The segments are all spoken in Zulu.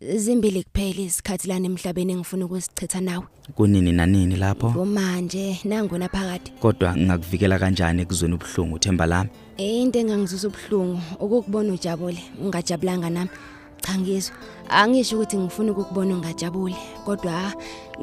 Zimbili kuphela izikhathi lana emhlabeni engifuna ukusichitha nawe. Kunini nanini lapho? Kumanje nangona phakade. Kodwa ngingakuvikela kanjani ekuzweni ubuhlungu, themba lami? Into engangizwisa ubuhlungu ukukubona ujabule, ungajabulanga nami. Cha ngizwa. Angisho ukuthi ngifuna ukukubona ungajabuli, kodwa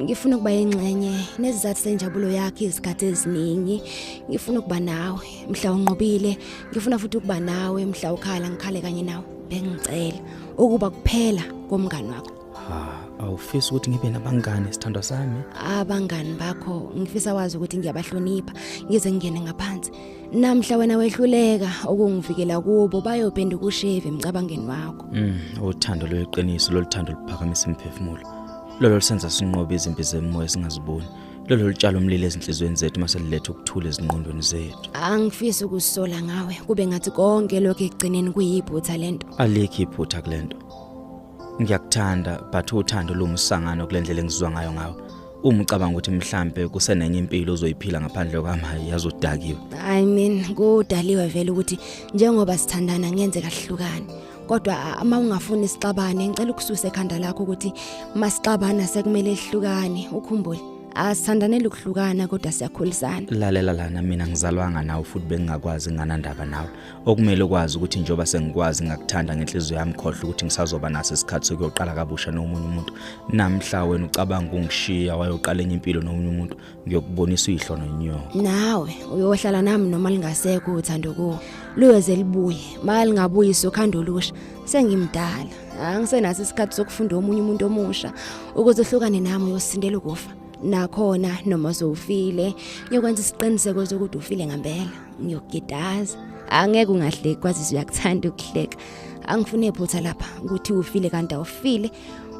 ngifuna ukuba yingxenye nesizathu senjabulo yakhe izikhathi eziningi. Ngifuna ukuba nawe mhla unqobile, ngifuna futhi ukuba nawe mhla ukhala ngikhale kanye nawe. Bengicela ukuba kuphela komngani wakho. Ha, awufisi ukuthi ngibe nabangane, sithandwa sami? Abangani bakho ngifisa wazi ukuthi ngiyabahlonipha, ngize ngingene ngaphansi. Namhla wena wehluleka ukungivikela kubo, bayophenduka ushevu emcabangeni wakho. Uthando lweqiniso loluthando luphakamisa imiphefumulo. Lolo lusenza sinqobe izimpi zemoya singaziboni. Lolo lutshala umlilo ezinhliziyweni zethu mase liletha ukuthula ezingqondweni zethu. Angifisi ukusola ngawe, kube ngathi konke lokho ekugcineni kuyiphutha lento. Alikho iphutha kulento. Ngiyakuthanda, but uthando luwumsangano kulendlela engizwa ngayo ngawe. Uma ucabanga ukuthi mhlambe kusenenye impilo ozoyiphila ngaphandle kwami, hayi, yazodakiwe. I mean, kudaliwe vele ukuthi njengoba sithandana ngenze kahlukane. Kodwa uma ungafuni sixabane, ngicela ukususe ekhanda lakho ukuthi masixabana sekumele sihlukane. Ukhumbule, asithandanele ukuhlukana kodwa siyakhulisana. Lalela lana, mina ngizalwanga nawe futhi bengingakwazi nganandaba nawe. Okumele ukwazi ukuthi njengoba sengikwazi ngakuthanda ngenhliziyo yami, khohlwa ukuthi ngisazoba naso isikhathi sokuyoqala kabusha nomunye umuntu. Namhla wena ucabanga ukungishiya wayoqala enye impilo nomunye umuntu, ngiyokubonisa uyihlo nonyoko. Nawe uyohlala nami noma lingasekho uthando kuwe. Luyoze libuye, malingabuyi sokhanda olusha. Sengimdala, angisenaso isikhathi sokufunda omunye umuntu omusha. Ukuze uhlukane nami uyosindela ukufa. Nakhona noma sowufile, ngiyokwenza isiqiniseko sokuthi ufile ngempela. Ngiyokugidaza. Angeke ungahleki kwazise uyakuthanda ukuhleka. Angifune iphutha lapha ukuthi ufile kanti awufile.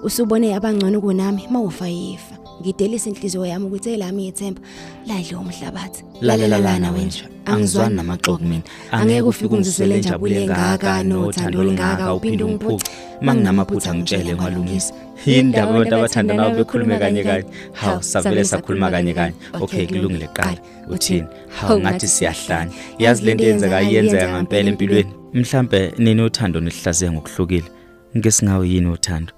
Usubone abangcono kunami mawufa yifa. Ngidelisa inhliziyo yami ukuthi elami ithemba ladle umhlabathi. Lalela lana wenja, angizwani namaxoki mina. Angeke ufike ungizisele injabulo engaka nothando olungaka uphinde ungiphuce. Manginamaphutha ngitshele ngiwalungise. Yindaba abantu abathandanayo bekhulume kanye kanye? Hawu, savele sakhuluma kanye kanye. Okay, kulungile, qala. Uthini? Hawu, ngathi siyahlanya. Yazi lento eyenzeka iyenzeka ngempela empilweni. Mhlambe nini uthando nihlaziya ngokuhlukile. Ngesingawe yini uthando?